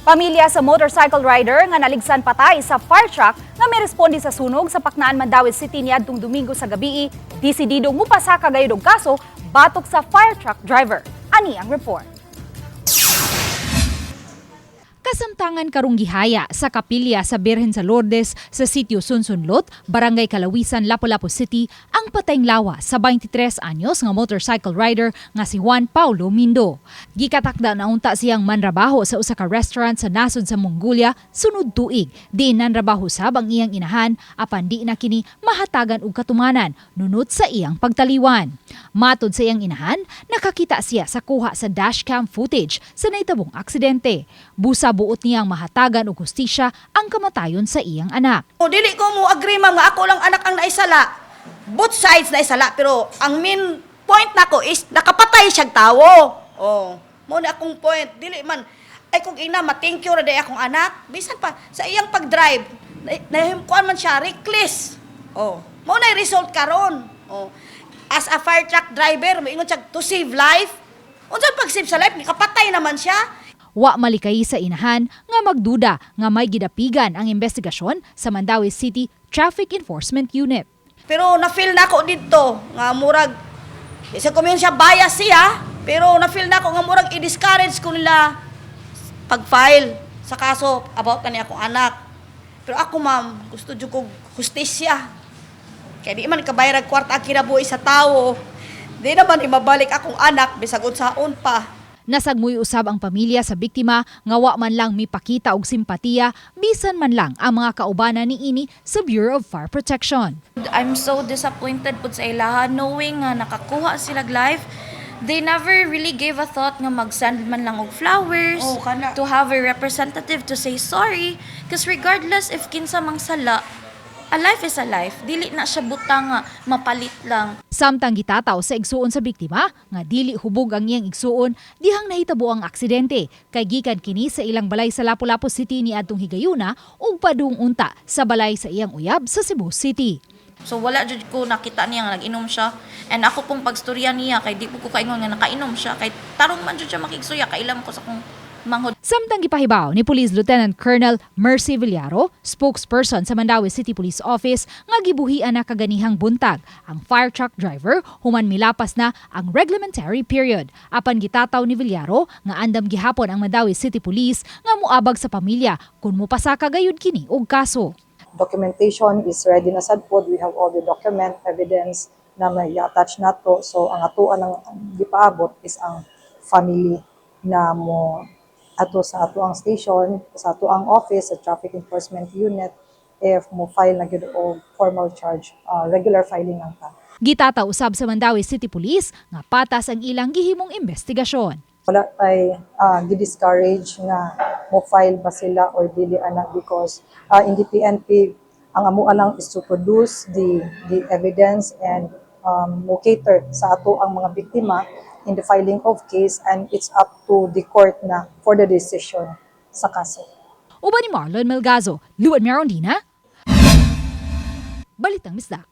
Pamilya sa motorcycle rider nga naligsan patay sa fire truck nga miresponde sa sunog sa Paknaan, Mandaue City niadtong Domingo sa gabii, desidido mupasaka gayud og kaso batok sa fire truck driver. Ani ang report. Kasamtangan karong gihaya sa kapilya sa Birhen sa Lourdes sa sitio Sunsunlot, Barangay Kalawisan, Lapu-Lapu City, ang patayng lawa sa 23 anyos nga motorcycle rider nga si Juan Paulo Mindo. Gikatakda na unta siyang manrabaho sa usa ka restaurant sa nasod sa Mongolia sunod tuig. Diin nanrabaho sab ang iyang inahan, apan di na kini mahatagan og katumanan nunot sa iyang pagtaliwan. Matod sa iyang inahan, nakakita siya sa kuha sa dashcam footage sa nahitabong aksidente. Busa buot niyang mahatagan og hustisya ang kamatayon sa iyang anak. O, dili ko mo agree, ma'am, nga ako lang anak ang naisala. Both sides naisala, pero ang main point nako is nakapatay siyang tawo. Oh, mao na akong point. Dili man ay kung ina ma-thank you ra day akong anak, bisan pa sa iyang pag-drive, na man siya reckless. Oh, mao na result karon. Oh. As a fire truck driver, moingon siya to save life. Unsa pag-save sa life, nakapatay naman siya. Wa malikay sa inahan nga magduda nga may gidapigan ang investigasyon sa Mandaue City Traffic Enforcement Unit. Pero na-feel na ako dito nga murag isa ko siya bias siya, pero na-feel na ako nga murag i-discourage ko nila pag-file sa kaso about kani akong anak. Pero ako, ma'am, gusto jud ko hustisya. Kaya di man kabayarag kwarta ang kinabuhi sa tawo. Di naman imabalik akong anak bisag unsaon pa. Nasagmuy usab ang pamilya sa biktima nga wa man lang mipakita og simpatiya bisan man lang ang mga kaubanan niini sa Bureau of Fire Protection. I'm so disappointed pud sa ilaha, knowing nga nakakuha sila life. They never really gave a thought nga mag-send man lang og flowers, Oh, kana. To have a representative to say sorry, because regardless if kinsa mang sala, a life is a life. Dili na siya butang nga mapalit lang. Samtang gitataw sa igsuon sa biktima nga dili hubog ang iyang igsuon dihang nahitabo ang aksidente, kay gikan kini sa ilang balay sa Lapu-Lapu City niadtong higayuna ug padung unta sa balay sa iyang uyab sa Cebu City. So wala jud ko nakita niya nga nag-inom siya. And ako pong pagstorya niya, kay di po ko kaingon nga nakainom siya, kay tarong man jud siya makigsuya, kailam ko sa akong manghod. Samtang gipahibaw ni Police Lieutenant Colonel Mercy Villaro, spokesperson sa Mandaue City Police Office, nga gibuhian na kaganihang buntag ang fire truck driver human milapas na ang reglementary period. Apan gitataw ni Villaro nga andam gihapon ang Mandaue City Police nga muabag sa pamilya kung mupasaka gayud kini og kaso. Documentation is ready na sad pod. We have all the document, evidence na may attach nato. So ang atoa ang gipaabot is ang family na mo ato sa ato ang station, sa ato ang office, sa Traffic Enforcement Unit, if mo file na gyud og formal charge, regular filing ang ta. Gitataw usab sa Mandaue City Police nga patas ang ilang gihimong investigasyon. Wala tay gi-discourage nga mo file ba sila or dili ana, because in the PNP, ang amoa lang is to produce the evidence and mo cater sa ato ang mga biktima in the filing of case, and it's up to the court na for the decision sa kaso. Uban ni Marlon Melgazo, Luan Merondina, Balitang Bisdak.